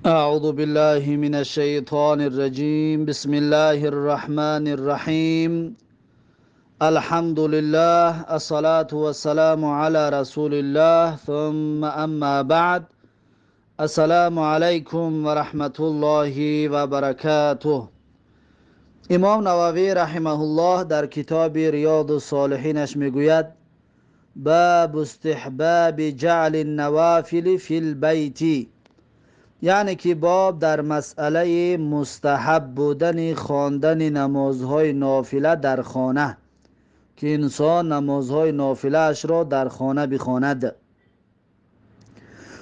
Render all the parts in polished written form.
أعوذ بالله من الشيطان الرجيم. بسم الله الرحمن الرحيم. الحمد لله، الصلاة والسلام على رسول الله، ثم أما بعد. السلام عليكم ورحمة الله وبركاته. امام نووی رحمه الله در کتاب ریاض الصالحینش میگوید: باب استحباب جعل النوافل فی البیت، یعنی که باب در مسئله مستحب بودن خواندن نمازهای نافله در خانه، که انسان نمازهای نافله اش را در خانه بخواند،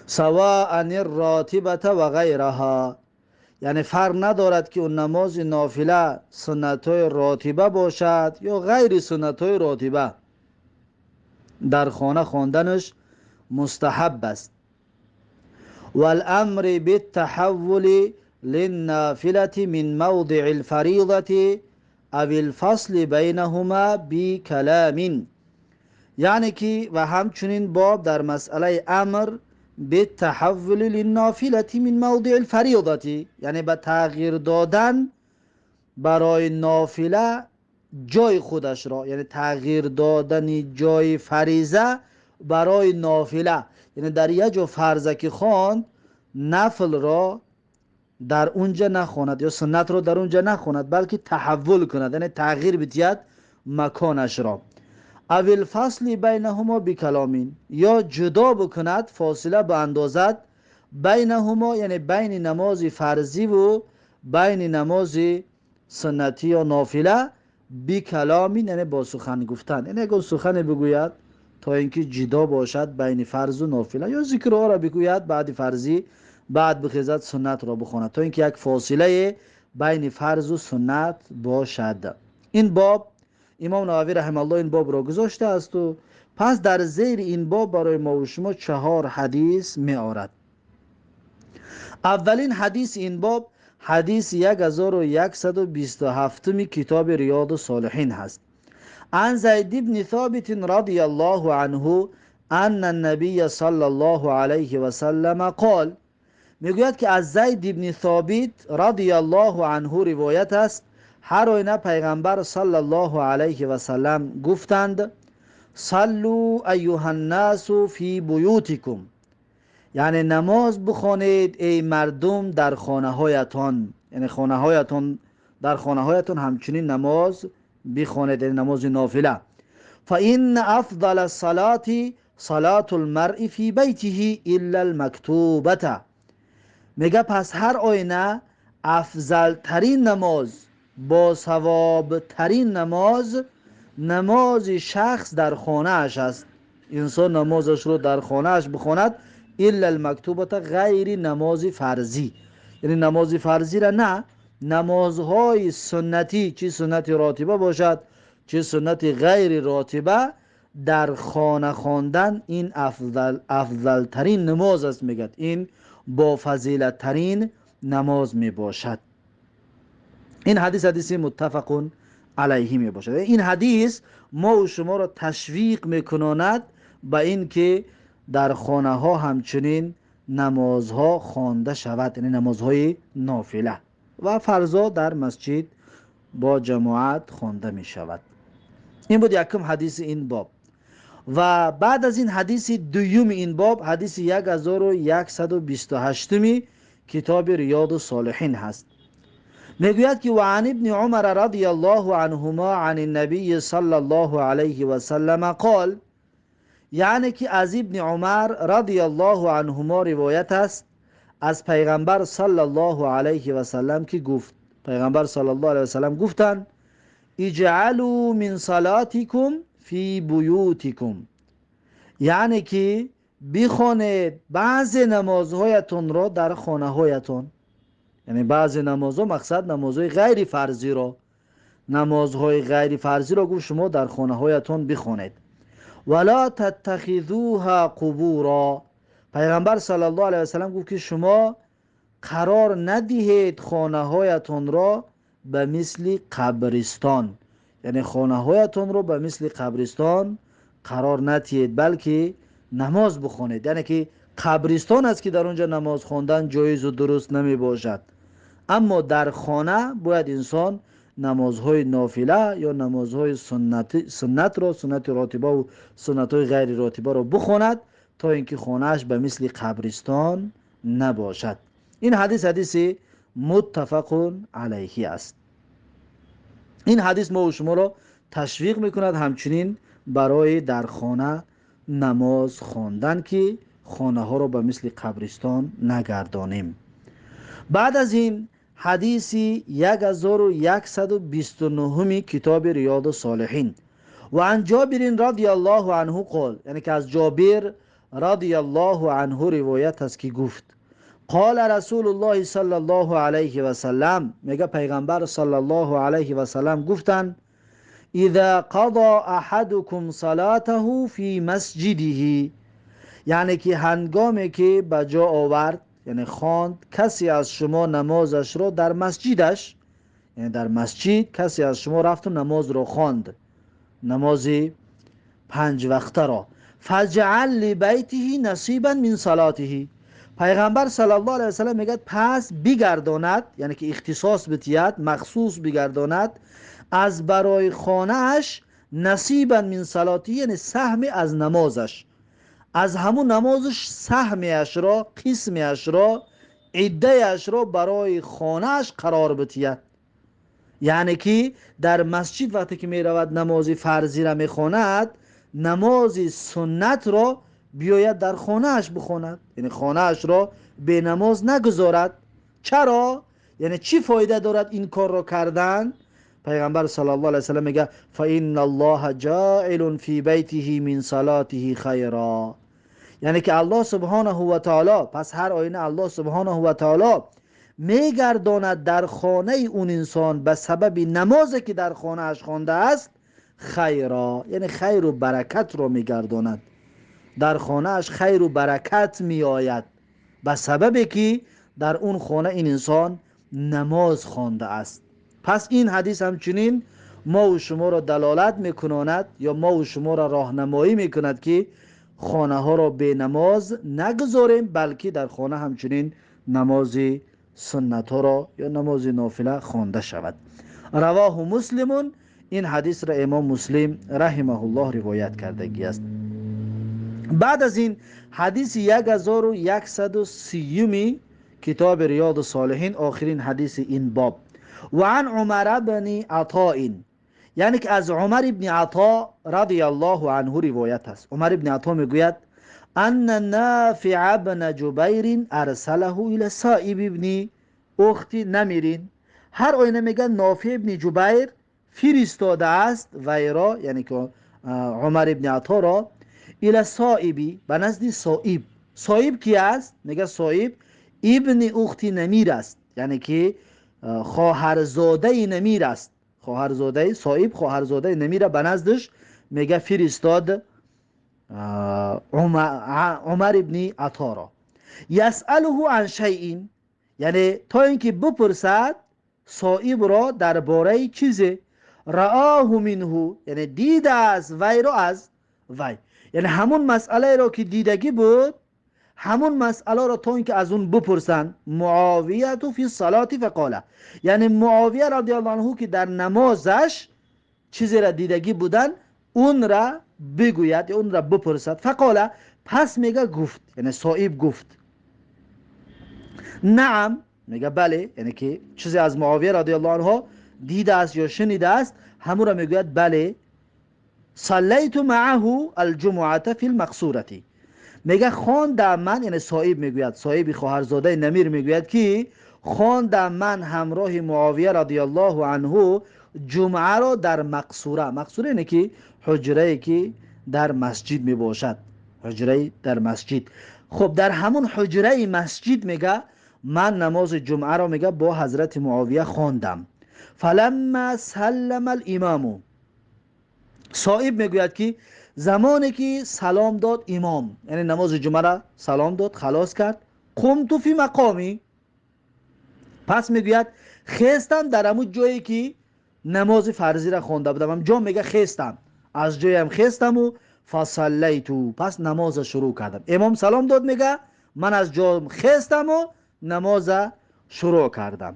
سواء الراتبة و غیرها، یعنی فرق ندارد که اون نماز نافله سنت‌های راتبه باشد یا غیر سنت‌های راتبه، در خانه خواندنش مستحب است. والامر بالتحول للنافلة من موضع الفریضة او الفصل بینهما بکلام، یعنی که و همچنین باب در مسئله امر بالتحول للنافلة من موضع الفریضة، یعنی به تغییر دادن برای نافله جای خودش را، یعنی تغییر دادن جای فریضه برای نافله، یعنی در یک جا فرضه که خواند نفل را در اونجا نخواند یا سنت را در اونجا نخواند، بلکه تحول کند، یعنی تغییر بدهد مکانش را. او الفصل بینهما بکلامین، یا جدا بکند، فاصله باندازد، بینهما یعنی بین نماز فرضی و بین نماز سنتی یا نافله، بکلامین یعنی با سخن گفتن، یعنی اگر سخن بگوید تا اینکه جدا باشد بین فرض و نافله، یا ذکرها را بگوید بعد فرضی، بعد بخیزد سنت را بخواند، تا اینکه یک فاصله بین فرض و سنت باشد. این باب امام نووی رحمه الله این باب را گذاشته است و پس در زیر این باب برای ما و شما 4 حدیث می آورد. اولین حدیث این باب حدیث 1127 کتاب ریاض الصالحین هست. عن زید بن ثابت رضی الله عنه ان النبی صلی الله علیه و سلم قال، میگوید که از زید بن ثابت رضی الله عنه روایت است، هر آینه پیغمبر صلی الله علیه و سلم گفتند: صلوا ایها الناس فی بیوتکم، یعنی نماز بخوانید ای مردم در خانه هایتان، یعنی خانه هایتان، در خانه هایتان همچنین نماز بخوانید، یعنی نماز نافله. فإن افضل الصلاة صلاة المرء فی بیته الا المکتوبة، میگه پس هر آینه افضل ترین نماز، با ثواب ترین نماز، نماز شخص در خانه اش است. انسان نمازش رو در خانه اش بخواند، الا المکتوبة غیر نماز فرضی، یعنی نماز فرضی را نه، نمازهای سنتی، چه سنت راتبه باشد چه سنت غیر راتبه، در خانه خواندن این افضل ترین نماز است. میگد این با فضیلت ترین نماز می باشد. این حدیث حدیث متفق علیه می باشد. این حدیث ما و شما را تشویق میکناند به این که در خانه ها همچنین نمازها خوانده شود، یعنی نمازهای نافله و فرضا در مسجد با جماعت خوانده می شود. این بود یکم حدیث این باب. و بعد از این حدیث دوم این باب، حدیث 1128 کتاب ریاض الصالحین هست. میگوید که و عن ابن عمر رضی الله عنهما عن النبی صلی الله علیه و سلم قال، یعنی که از ابن عمر رضی الله عنهما روایت است از پیغمبر صلی الله علیه و سلم که گفت، پیغمبر صلی الله علیه و سلم گفتند: اجعلوا من صلاتکم فی بیوتکم، یعنی که بخوانید بعض نمازهایتون را در خانه هایتون، یعنی بعض نمازها، مقصد نمازهای غیر فرضی را، نمازهای غیر فرضی را گفت شما در خانه هایتون بخوانید. ولا تتخذوها قبورا، پیغمبر صلی الله علیه و سلم گفت که شما قرار ندهید خانه هایتون را به مثل قبرستان، یعنی خانه هایتون را به مثل قبرستان قرار ندهید، بلکه نماز بخوانید، یعنی که Қабристон аст, ки дар он ҷо намоз хондан ҷоизу дуруст намебошад. Аммо дар хона бояд инсон намозҳои нофила ё намозҳои суннатро, суннати ротибаву суннатҳои ғайри ротибаро бихонад, то ин ки хонааш ба мисли қабристон набошад. Ин ҳадис ҳадиси муттафақун алайҳи аст. Ин ҳадис мову шуморо ташвиқ мекунад ҳамчунин барои дар хона намоз хондан, ки хонаҳоро ба мисли қабристон нагардонем. Баъд аз ин ҳадиси 1129 китоби Риёду Солиҳин. Ва ан Ҷобирин радиаллоҳу анҳу қол, яъне ки аз Ҷобир радиаллоҳу анҳу ривоят аст, ки гуфт: қола Расулуллоҳи саллаллоҳу алайҳи васаллам, мега Пайғамбар саллаллоҳу алайҳи васаллам гуфтанд: иза қадо аҳадукум салатаҳу фи масҷидиҳи, яъне ки ҳангоме ки ба ҷо овард, яъне хонд касе аз шумо намозашро дар масҷидаш, яъне дар масҷид касе аз шумо рафту намозро хонд, намози панҷ вақтаро, фаҷъал либайтиҳи насибан мин салотиҳи, Пайғамбар саллаллоҳу алайҳи васаллам мегӯяд, пас бигардонад, яъне ки ихтисос битиҳад, махсус бигардонад аз барои хонааш насибан мин салотиҳи, яъне саҳме аз намозаш, аз ҳамун намозаш саҳмеашро, қисмеашро, иддаашро барои хонааш қарор битиҳад. Яъне ки дар масҷид вақте ки меравад намози фарзиро мехонад, намози суннатро биёяд дар хонааш бихонад, яъне хонаашро бенамоз нагузорад. Чаро? Яъне чӣ фоида дорад ин корро кардан? Пайғамбар саллаллоҳу алайҳи васаллам мегӯяд: фаинна Аллоҳа ҷоилун фи байтиҳи мин салотиҳи хайра, яъне ки Аллоҳ субҳонаҳу ва таоло, пас ҳар оина Аллоҳ субҳонаҳу ва таоло мегардонад дар хонаи он инсон ба сабаби намозе ки дар хонааш хондааст хайро, яъне хайру баракатро мегардонад, дар хонааш хайру баракат меояд ба сабабе ки дар он хона ин инсон намоз хондааст. Пас ин ҳадис ҳамчунин мову шуморо далолат мекунонад ё мову шуморо роҳнамоӣ мекунад, ки хонаҳоро бенамоз нагузорем, балки дар хона ҳамчунин намози суннатҳоро ё намози нофила хонда шавад. Равоҳу Муслимун, ин ҳадисро имом Муслим раҳимаҳуллоҳ ривоят кардагӣ аст. Баъд аз ин ҳадиси 1130 китоби Риёду Солиҳин, охирин ҳадиси ин боб. Ва ан Умара бни Атоин, яъне ки аз Умар ибни Ато радиаллоҳу анҳу ривоят аст. Умар ибни Ато мегӯяд: анна Нафиа бна Ҷубайрин арсалаҳу ила Соиб ибни ухти Намирин. Ҳар оина мегӯяд, Нофиъ ибни Ҷубайр фиристодааст вайро, яъне ки Умар ибни Аторо, ила Соиби, ба назди Соиб. Соиб ки аст? Мегӯяд, Соиб ибни ухти Намир аст, яъне ки хоҳарзодаи Намир аст. Хоҳарзодаи Соиб, хоҳарзодаи Намира ба наздаш мега фиристод Умар ибни Аторо. Ясалуҳу ан шайин, яъне то ин ки бипурсад Соибро дар бораи чизе, раоҳу минҳу, яъне дидааст вайро аз вай, яъне ҳамун масъалаеро ки дидагӣ буд, ҳамун масъаларо то ин ки аз он бипурсанд. Муовияту фи салоти фақола, яъне Муовия радиаллоҳу анҳу ки дар намозаш чизеро дидагӣ буданд, онра бигӯяд ё онра бипурсад. Фақола, пас мега гуфт, яъне Соиб гуфт: наам, мега бале, яъне ки чизе аз Муовия радиаллоҳу анҳу дидааст ё шунидааст, ҳамуро мегӯяд: бале, саллайту мааҳу алҷумуата фи лмақсурати, мега хондам ман, яъне Соиб мегӯяд, Соиби хоҳарзодаи Намир мегӯяд, ки хондам ман ҳамроҳи Муовия радиаллоҳу анҳу ҷумъаро дар мақсура. Мақсура яъне ки ҳуҷрае ки дар масҷид мебошад, ҳуҷраи дар масҷид. Хуб, дар ҳамун ҳуҷраи масҷид мега ман намози ҷумъаро мега бо ҳазрати Муовия хондам. Фаламма саллама алимому, Соиб мегӯяд, ки замоне ки салом дод имом, яъне намози ҷумъаро салом дод, халос кард, қумту фи мақоми, пас мегӯяд хестам дар ҳамун ҷое ки намози фарзиро хонда будам, ҳам ҷо мега хестам, аз ҷоям хестаму فصلیت، پس نماز شروع کردم. امام سلام داد، میگه من از جام خستم و نماز شروع کردم.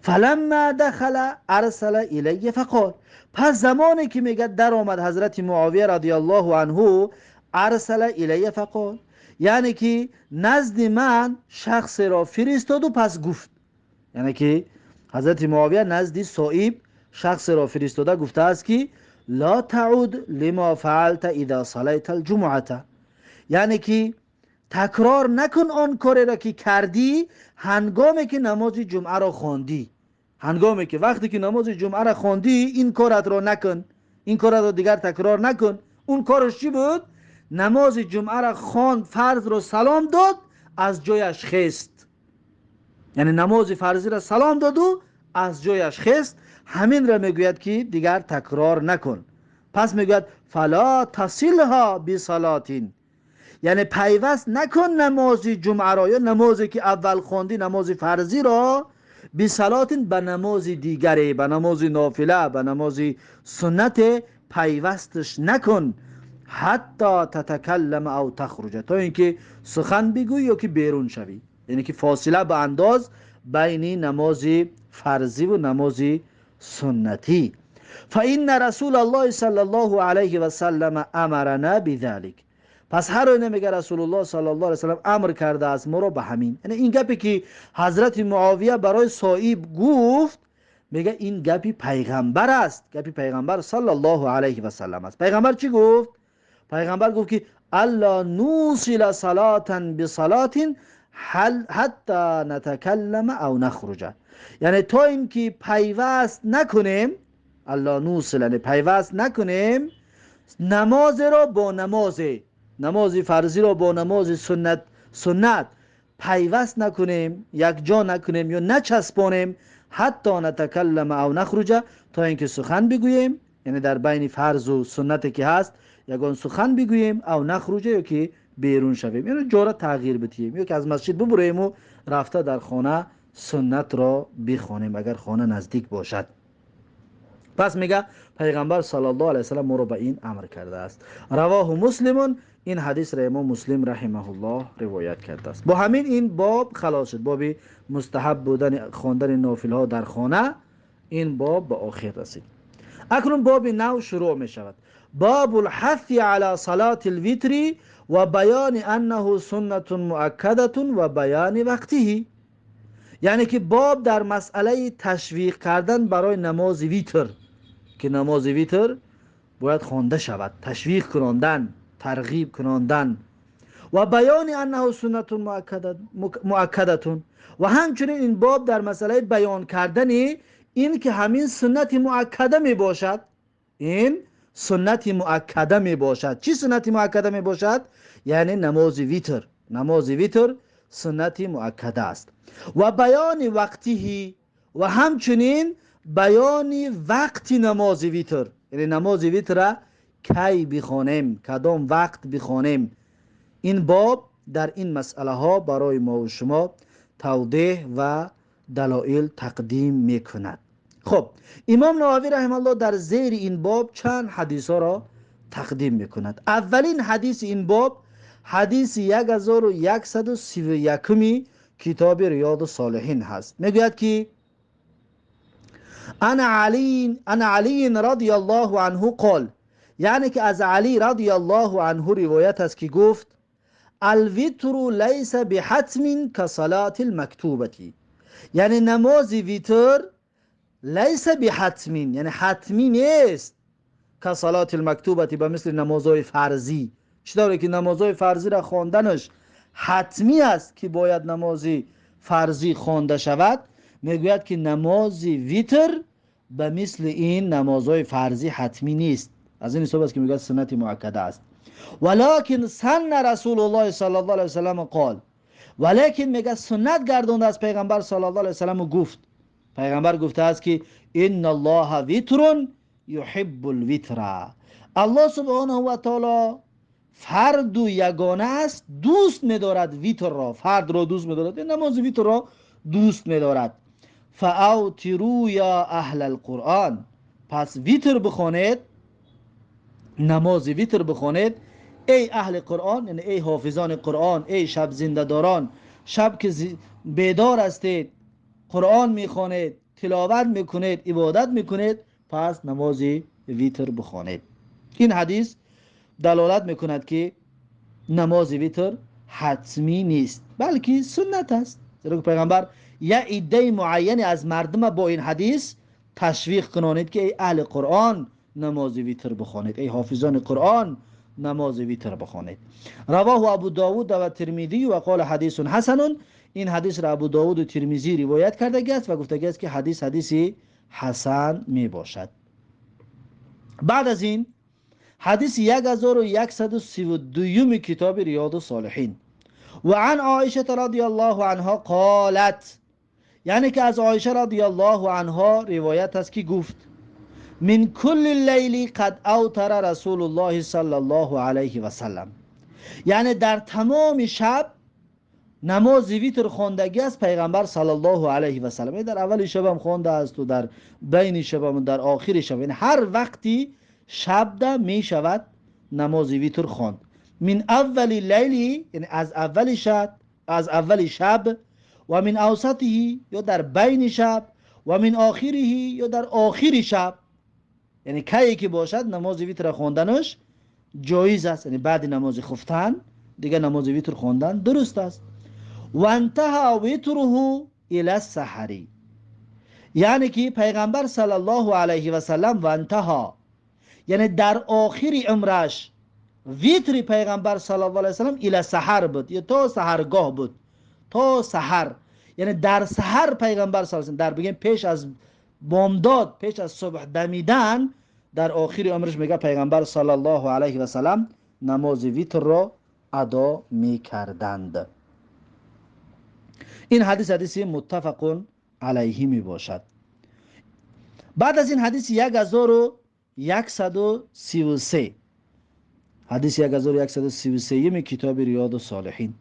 فلما دخل ارسل الی فقال، پس زمانی که میگه در آمد حضرت معاویه رضی الله عنه، ارسل الی فقال، یعنی که نزد من شخص را فرستاد و پس گفت، یعنی که حضرت معاویه نزد صائب شخص را فرستاده گفته است که لا تعود لما فعلت اذا صلیت الجمعه، یعنی که تکرار نکن آن کاری را که کردی هنگامی که نماز جمعه را خواندی. هنگامی که وقتی که نماز جمعه را خواندی این کارت را نکن، این کارت را دیگر تکرار نکن. اون کارش چی بود؟ نماز جمعه را خواند، فرض را سلام داد، از جایش خست، یعنی نماز فرضی را سلام داد و از جایش خست. همین را میگوید که دیگر تکرار نکن. پس میگوید فلا تصلها بصلاتین، یعنی پیوست نکن نماز جمعه را یا نمازی که اول خواندی، نماز فرضی را، بصلاتین، به نماز دیگری، به نماز نافله، به نماز سنت پیوستش نکن. حتی تتکلم او تخرج، تا اینکه سخن بگویی یا که بیرون شوی، یعنی که فاصله به انداز بین نماز فرضی و نماز سنتی. فإن رسول الله صلی الله علیه و سلم امرنا بذلك، پس هر آینه میگه رسول الله صلی الله علیه و سلم امر کرده است ما رو به همین. یعنی این گپی که حضرت معاویه برای صائب گفت، میگه این گپی پیغمبر است، گپی پیغمبر صلی الله علیه و سلم است. پیغمبر چی گفت؟ پیغمبر گفت که الا نوصل صلاة بصلاة حتی نتکلم او نخرج، یعنی تا اینکه پیوست نکنیم، الا نوصل یعنی پیوست نکنیم نماز را با نماز، نماز فرضی را با نماز سنت پیوست نکنیم، یک جا نکنیم یا نچسبانیم، حتی نتکلم او نخرج، تا اینکه سخن بگوییم، یعنی در بین فرض و سنت که هست یگان سخن بگوییم، او نخرج یا که بیرون شویم، یعنی جا را تغییر بدهیم یا که از مسجد ببریم و رفته در خانه سنت را بخوانیم اگر خانه نزدیک باشد. پس میگه پیغمبر صلی الله علیه و سلم ما رو به این امر کرده است. رواه مسلم، این حدیث را امام مسلم رحمه الله روایت کرده است. با همین این باب خلاص شد، باب مستحب بودن خواندن نافله ها در خانه، این باب به آخر رسید. اکنون باب نو شروع می شود، باب الحث على صلاة الوتر و بیان انه سنت مؤکده و بیان وقته، یعنی که باب در مسئله تشویق کردن برای نماز ویتر، که نماز ویتر باید خوانده شود، تشویق کناندن، ترغیب کناندن، و بیان انه سنت مؤکده، و همچنین این باب در مسئله بیان کردن این که همین سنت مؤکده می باشد. این سنت مؤکده می باشد. چی سنت مؤکده می باشد؟ یعنی نماز ویتر. نماز ویتر سنت مؤکده است. و بیان وقته، و همچنین بیان وقت نماز ویتر، یعنی نماز ویتر را کی بخوانیم، کدام وقت بخوانیم. این باب در این مسئله ها برای ما و شما توضیح و دلایل تقدیم میکند. خب امام نووی رحمه الله در زیر این باب چند حدیث ها را تقدیم میکند. اولین حدیث این باب حدیث 1131 کتاب ریاض الصالحین هست. میگوید که انا علی رضی الله عنه قال، یعنی که از علی رضی الله عنه روایت است که گفت الوتر لیس بحتم كصلاة المکتوبة، یعنی نماز ویتر لیس بحتم، یعنی حتمی نیست، كصلاة المکتوبة، به مثل نمازهای فرضی. چطوری که نمازهای فرضی را خواندنش حتمی است که باید نماز فرضی خوانده شود، میگوید که نماز ویتر به مثل این نمازهای فرضی حتمی نیست. از این حساب است که میگوید سنت مؤکده است. ولکن سن رسول الله صلی الله علیه وسلم قال، ولیکن میگه سنت گردونده از پیغمبر صلی الله علیه وسلم گفت، پیغمبر گفته است که ان الله وتر یحب الوتر، الله سبحانه و تعالی فرد و یگانه است، دوست می‌دارد ویتر را، فرد را دوست می‌دارد، نماز ویتر را دوست می‌دارد. فاوتروا یا اهل القرآن، پس ویتر بخوانید намози витр бихонед. Эй аҳли Қуръон, яъне эй ҳофизони Қуръон, эй шаб зиндадорон, шаб ки бедор ҳастед, Қуръон мехонед, тиловат мекунед, ибодат мекунед, пас намози витр бихонед. Ин ҳадис далолат мекунад, ки намози витр ҳатмӣ нест, балки суннат аст. Зеро ки пайғамбар як иддаи муайяне аз мардум бо ин ҳадис ташвиқ кунонид, ки эй аҳли Қуръон, намози витр бихонед, эй ҳофизони Қуръон, намози витр бихонед. Равоҳу Абу Довуд ва Тирмизӣ ва қола ҳадисун ҳасанун. Ин ҳадисро Абу Довуд ва Тирмизӣ ривоят кардагиаст ва гуфтагиаст, ки ҳадис ҳадиси ҳасан мебошад. Баъд аз ин ҳадиси 1132 китоби Риёду Солиҳин. Ва ан Оишата радияллоҳу анҳо қолат, яъне ки аз Оиша радияллоҳу анҳо ривоят аст, ки гуфт: мин кулли лайли қад автара Расулуллоҳи саллаллоҳу алайҳи васаллам. Яъне дар тамоми шаб намози витр хондагӣ аст пайғамбар саллаллоҳу алайҳи васаллам. Дар аввали шабам хондааст ва дар байни шабам ва дар охири шаб, яъне ҳар вақти шабда мешавад намози витр хонд. Мин аввали лайли, яъне аз аввали шаб, аз аввали шаб, ва мин авсатиҳи, ё дар байни шаб, ва мин охириҳи, ё дар охири шаб. Яъне кае ки бошад, намози витра хонданаш ҷоиз аст. Яъне баъди намози хуфтан дига намози витр хондан дуруст аст. Ва интаҳа витруҳу ила саҳари, яъне ки пайғамбар саллаллоҳу алайҳи васаллам ва интаҳа, яъне дар охири умраш витри пайғамбар саллаллоҳу алайҳи васаллам ила саҳар буд, ё то саҳаргоҳ буд, то саҳар. Яъне дар саҳар пайғамбар саллаллоҳу алайҳи васаллам, дар бигем пеш аз бомдод, пеш аз субҳ дамидан, дар охири умраш мега пайғамбар саллаллоҳу алайҳи васаллам намози витрро адо мекарданд. Ин ҳадис ҳадиси муттафақун алайҳи мебошад. Баъд аз ин ҳадиси 1133, ҳадиси 1133 китоби Риёду Солиҳин.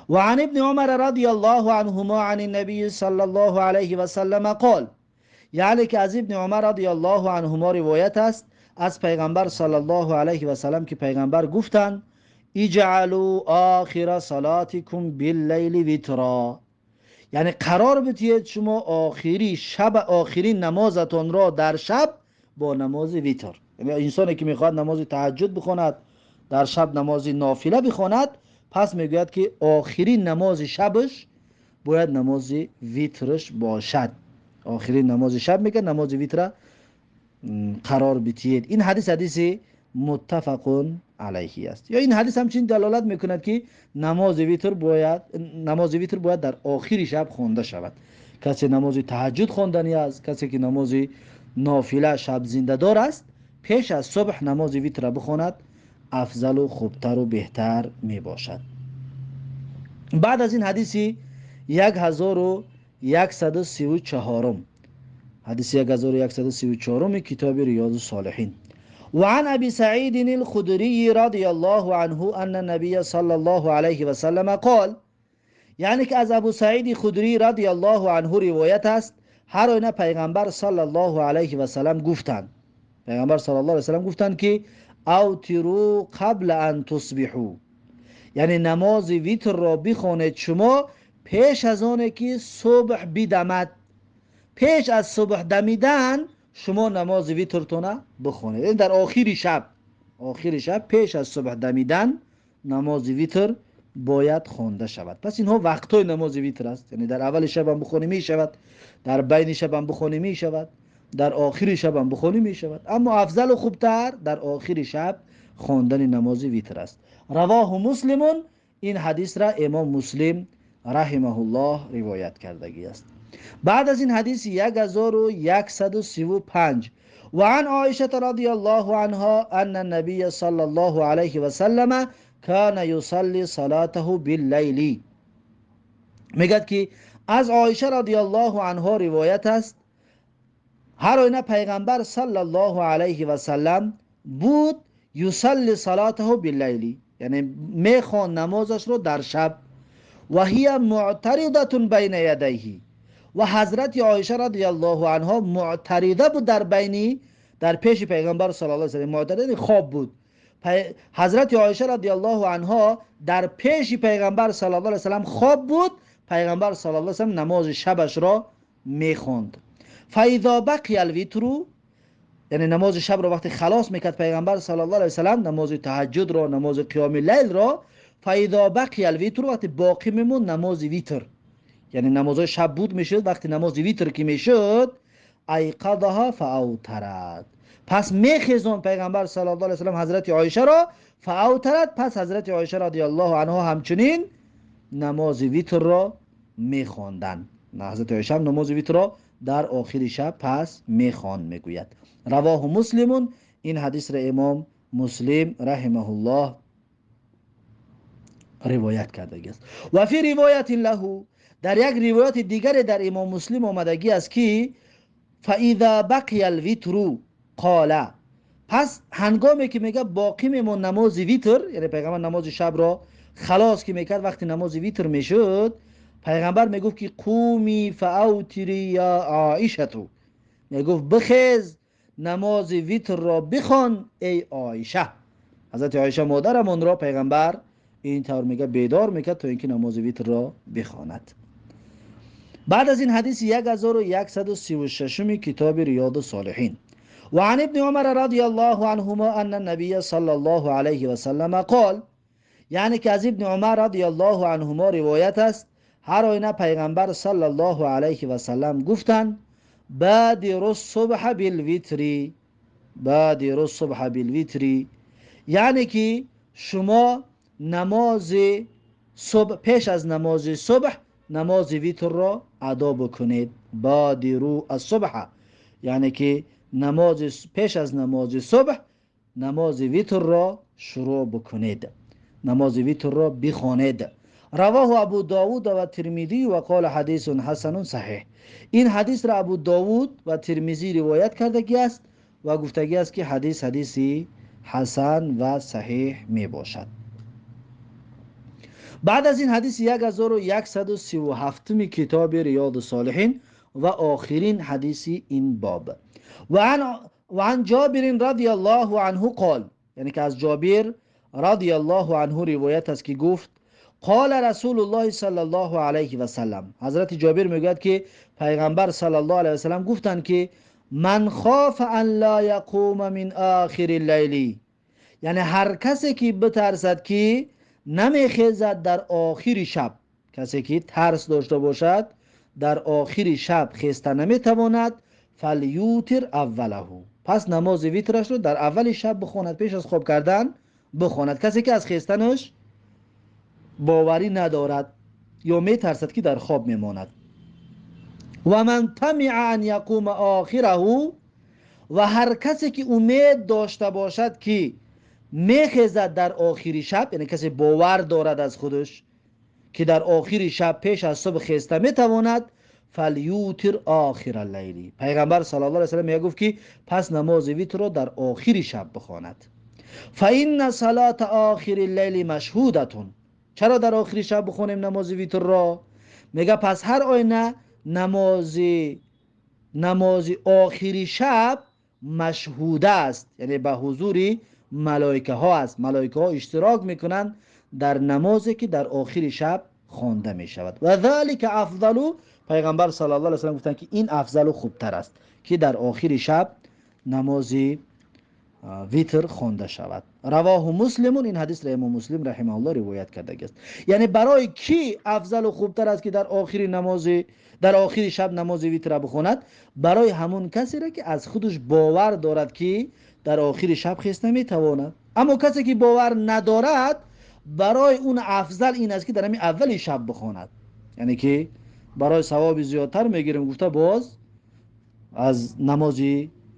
Ва ан ибни Умар радияллоҳу анҳумо ан набии саллаллоҳу алайҳи васаллама қол, яъне ки аз ибни Умар радияллоҳу анҳумо ривоят аст аз пайғамбар саллаллоҳу алайҳи васаллам, ки пайғамбар гуфтанд: иҷъалу охира салотикум биллайли витро. Яъне қарор бидиҳед шумо охири шаб, охирин намозатонро дар шаб бо намози витр. Яъне инсоне ки мехоҳад намози таҳаҷҷуд бихонад, дар шаб намози нофила бихонад, пас мегӯяд, ки охирин намози шабаш бояд намози витраш бошад. Охирин намози шаб мегӯяд намози витра қарор бидиҳед. Ин ҳадис ҳадиси муттафақун алайҳи аст. Ё ин ҳадис ҳамчунин далолат мекунад, ки намози витр бояд дар охири шаб хонда шавад. Касе намози таҳаҷҷуд хонданӣ аст, касе ки намози нофила шаб зиндадор аст, пеш аз субҳ намози витра бихонад афзалу хубтару беҳтар мебошад. Баъд аз ин ҳадиси 1134, ҳадиси 1134 китоби Риёду Солиҳин. وعن أبي سعيد الخدري رضي الله عنه أن النبي صلى الله عليه وسلم قال، یعنی که از ابو سعید خدری رضی الله عنه روایت است، هر آینه پیغمبر صلی الله علیه و سلم گفتند، پیغمبر صلی الله علیه و سلم گفتند که اوتروا قبل ان تصبحوا، یعنی نماز ویتر را بخوانید شما پیش از آن که صبح بدمد. پیش از صبح دمیدن شما نماز ویترتون بخونید. یعنی در آخر شب، آخر شب پیش از صبح دمیدن نماز ویتر باید خوانده شود. پس اینها وقتهای نماز ویتر است. یعنی در اول شب هم بخونی می شود، در بین شب هم بخونی می شود، در آخر شب هم بخونی می شود، اما افضل و خوبتر در آخر شب خواندن نماز ویتر است. رواه مسلم. این حدیث را امام مسلم رحمه الله روایت کردگی است. بعد از این حدیث 1135. وعن عائشة رضي الله عنها أن النبي صلى الله عليه وسلم كان يصلي صلاته بالليل. میگد که از عایشه رضی الله عنها روایت است، هر آینه پیغمبر صلی الله علیه و سلم بود یصلی صلاته باللیل، یعنی میخوان نمازش رو در شب، و هی معترضه بین یدیه، و حضرت عایشه رضی الله عنها معترضه بود در بینی، در پیش پیغمبر صلی الله علیه و سلم. معترضه یعنی خواب بود. حضرت عایشه رضی الله عنها در پیش پیغمبر صلی الله علیه و سلم خواب بود، پیغمبر صلی الله علیه و سلم نماز شبش را میخوند. فاذا بقی الوتر، یعنی نماز شب را وقتی خلاص میکرد پیغمبر صلی الله علیه و سلم، نماز تهجد را، نماز قیام لیل را، فاذا بقی الوتر، وقتی باقی میموند نماز ویتر، یعنی نماز شب بود میشد، وقتی نماز ویتر که میشد، ایقظها فاوترت، پس میخیزون پیغمبر صلی الله علیه و سلم حضرت عایشه را، فاوترت، پس حضرت عایشه رضی الله عنها همچنین نماز ویتر را میخواندند. حضرت عایشه هم نماز ویتر را در آخر شب پس میخوان میگوید. رواه مسلمون، این حدیث را امام مسلم رحمه الله روایت کرده است. و فی روایت له، در یک روایت دیگر در امام مسلم آمدگی است که فاذا بقی الوتر قال، پس هنگامی که میگه باقی میمون نماز ویتر، یعنی پیغمبر نماز شب را خلاص که میکرد، وقتی نماز ویتر میشد پیغمبر میگفت که قومی فاوتری یا عایشه، میگفت بخیز نماز ویتر را بخوان ای عایشه. حضرت عایشه مادرمون را پیغمبر این طور میگه بیدار میکرد تا اینکه نماز ویتر را بخواند. بعد از این حدیث 1136 کتاب ریاض الصالحین. و عن ابن عمر رضی الله عنهما ان النبی صلی الله علیه و سلم قال، یعنی که از ابن عمر رضی الله عنهما روایت است، هر آینه پیغمبر صلی الله علیه و سلم گفتند بادر الصبح بالوتر، بادر الصبح بالوتر، یعنی که شما نماز صبح پیش از نماز صبح نماز ویتر را ادا بکنید. بادروا الصبح، یعنی که نماز پیش از نماز صبح نماز ویتر را شروع بکنید، نماز ویتر را بخوانید. رواه ابو داود و ترمذی و قال حدیث حسن صحیح. این حدیث را ابو داود و ترمذی روایت کردگی است و گفتگی است که حدیث حدیثی حسن و صحیح می باشد. بعد از این حدیث 1137 کتاب ریاض الصالحین و آخرین حدیث این باب. و عن جابر رضی الله عنه قال، یعنی که از جابر رضی الله عنه روایت است که گفت قال رسول الله صلی الله علیه و سلم، حضرت جابر میگوید که پیغمبر صلی الله علیه و سلم گفتند که من خاف ان لا یقوم من آخر اللیل، یعنی هر کسی که بترسد که نمیخیزد در آخر شب، کسی که ترس داشته باشد در آخر شب خیسته نمیتواند، فلیوتر اوله، پس نماز ویترش رو در اول شب بخواند، پیش از خواب کردن بخواند. کسی که از خیستنش باوری ندارد یا میترسد که در خواب میماند. و من طمع ان یقوم آخره، و هر کسی که امید داشته باشد که میخیزد در آخر شب، یعنی کسی باور دارد از خودش که در آخر شب پیش از صبح خیسته میتواند، فلیوتر آخر اللیل، پیغمبر صلی الله علیه و سلم میگفت که پس نماز ویتر را در آخر شب بخواند. فان صلاه آخر اللیل مشهوده، چرا در آخر شب بخونیم نماز ویتر را؟ میگه پس هر آینه نماز آخر شب مشهوده است، یعنی به حضور ملائکه ها است، ملائکه ها اشتراک میکنند در نمازی که در آخر شب خوانده می شود. و ذلک افضل، پیغمبر صلی الله علیه و سلم گفتند که این افضل و خوبتر است که در آخر شب نماز ویتر خوانده شود. رواه مسلم، این حدیث را امام مسلم رحمه الله روایت کرده است. یعنی برای کی افضل و خوبتر است که در آخر نماز، در آخر شب نماز ویتر بخواند؟ برای همون کسی را که از خودش باور دارد که در آخر شب خیسته میتواند. اما کسی که باور ندارد برای اون افضل این است که در همین اول شب بخواند، یعنی که برای ثواب زیادتر میگیریم گفته باز از نماز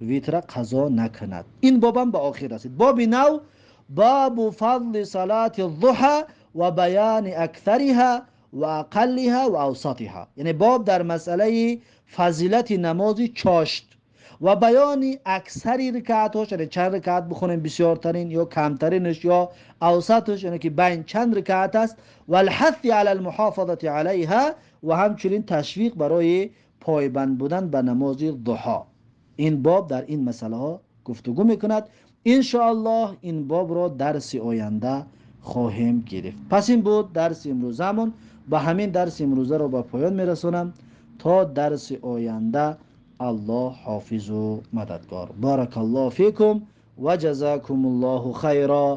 ویتر قضا نکند. این بابم به آخر رسید. باب نو، باب فضل صلاة الضحى و بیان اکثرها و اقلها و اوسطها، یعنی باب در مسئله فضیلت نماز چاشت و بیان اکثر رکعت‌هاش، یعنی چند رکعت بخونیم بسیارترین یا کمترینش یا اوسطش، یعنی که بین چند رکعت است، و الحث علی المحافظه علیها، و همچنین تشویق برای پایبند بودن به نماز ضحا. این باب در این مسئله ها گفتگو میکند. Иншоаллоҳ, ин бобро дарси оянда хоҳем гирифт. Пас ин буд дарси имрӯзамон. Ба ҳамин дарси имрӯзаро ба поён мерасонам. То дарси оянда Аллоҳ ҳофизу мададгор. Баракаллоҳу фикум ва ҷазакумуллоҳу хайро.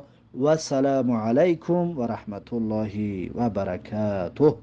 Вассалому алайкум ва раҳматуллоҳи ва баракатуҳ.